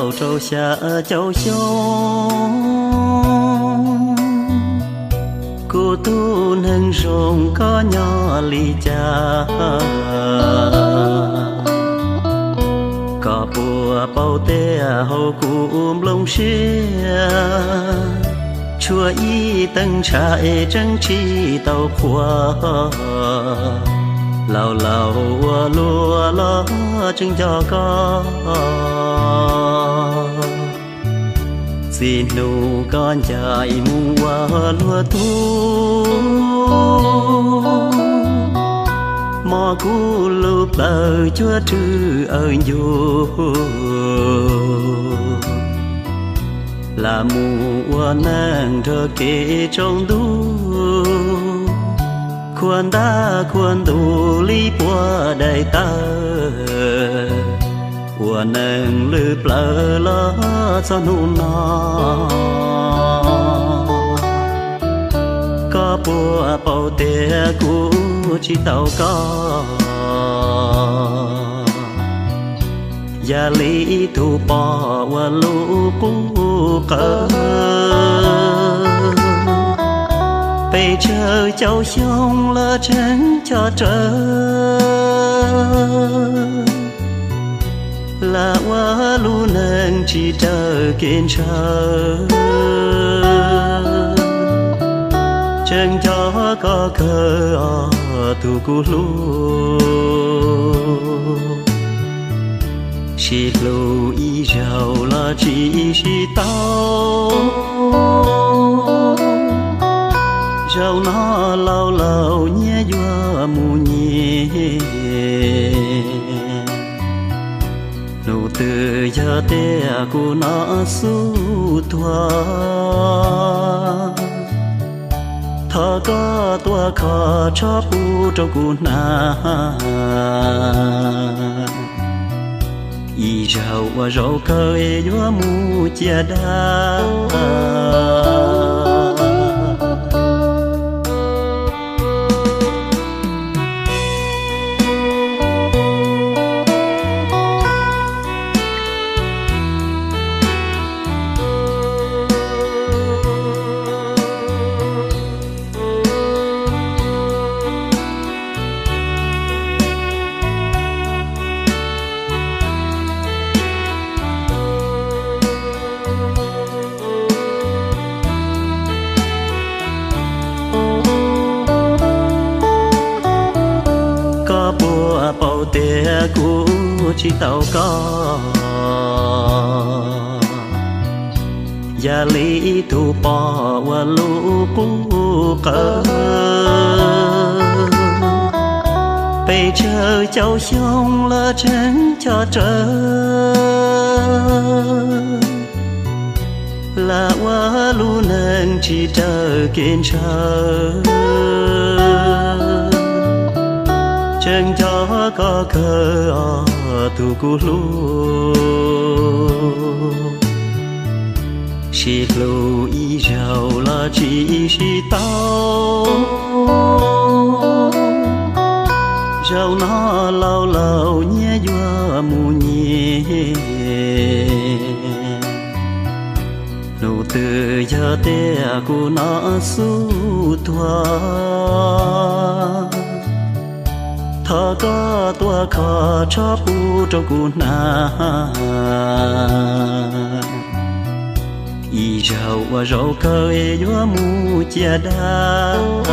Rau xya caum xyoo, kuv tus neeg zoo koj nyob li cas? Koj puas paub tias hauv kuv nplooj siab tshuav ib teev ntshav es tseem tsis tau qhuav. Laus laus ua luaj los tseem nco koj. Txij hnub koj ncaim mus ua luag tug, mob kuv lub plawv cuab rwg awj ncuj. Lam mus ua neej nrog kev tsaus ntuj, khuam ntab khuam ntuj li puag daim tawv, ua neej lwm plawv los txog hnub no. Koj puas paub tias kuv tsis tau koj? Yam li ib tug poj ua lub qub qawv, pes tsawg caum xyoo los tseem nco rawv. Lam ua lub neej tsis raws kev ntshaw, tseem nco koj kawg os tus kuv hlub. Sib hlub ib zaug los tsis sib tau, zaum no laus laus nyias yuav mus nyias. Hnub twg yog tias kuv noj xub tuag, thov koj tuaj kho tshob pub rau kuv hnav. Ib zaug ua zaum kawg es yuav mus ciaj dab. Koj puas paub tias kuv tsis tau koj? Yam li ib tug poj ua lub qub qawv, pes tsawg caum xyoo los tseem nco rawv. Lam ua lub neej tsis raws kev ntshaw, tseem nco koj kawg os tus kuv hlub. Sib hlub ib zaug los tsis sib tau, zaum no laus laus nyias yuav mus nyias. Hnub twg yog tias kuv noj xub tuag, thov koj tuaj kho tshob pub rau kuv hnav. Ib zaug ua zaum kawg es yuav mus ciaj dab.